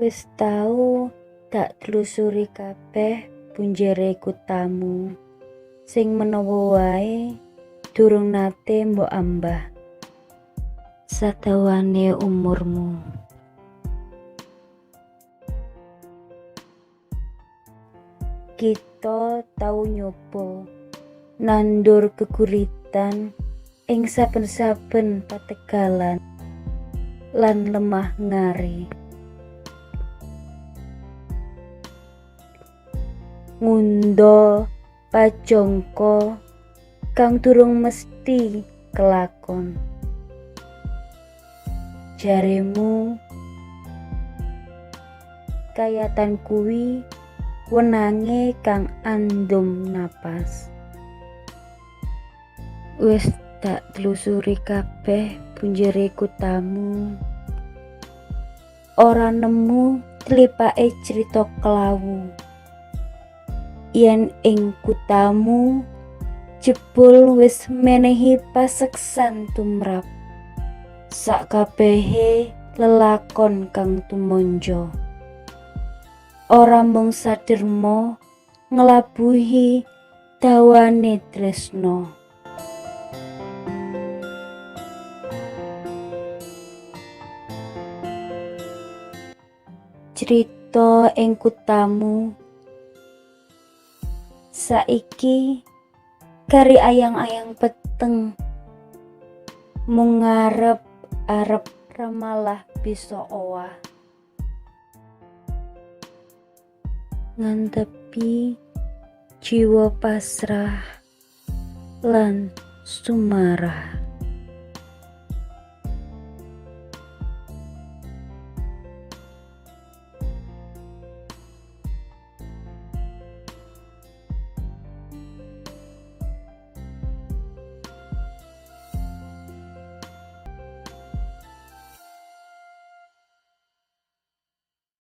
Wis tau tak tlusuri kabeh punjere kuthamu sing menawa wae durung nate mbok ambah sadawane umurmu. Kita tau nyoba nandur geguritan ing saben-saben pategalan lan lemah ngare. Ngundha pajangka kang durung mesthi kelakon. Jaremu kayatan kuwi wenange kang andum napas. Wis tak tlusuri kabeh punjere kuthamu, ora nemu tlipake crita klawu. Yen ing kuthamu jebul wis menehi paseksan tumrap sakabehe lelakon kang tumanja. Ora mung saderma nglabuhi dawane tresna. Crita ing kuthamu saiki kari ayang-ayang peteng, mung ngarep-arep ramalah bisa owah. Ngantepi jiwa pasrah lan sumarah.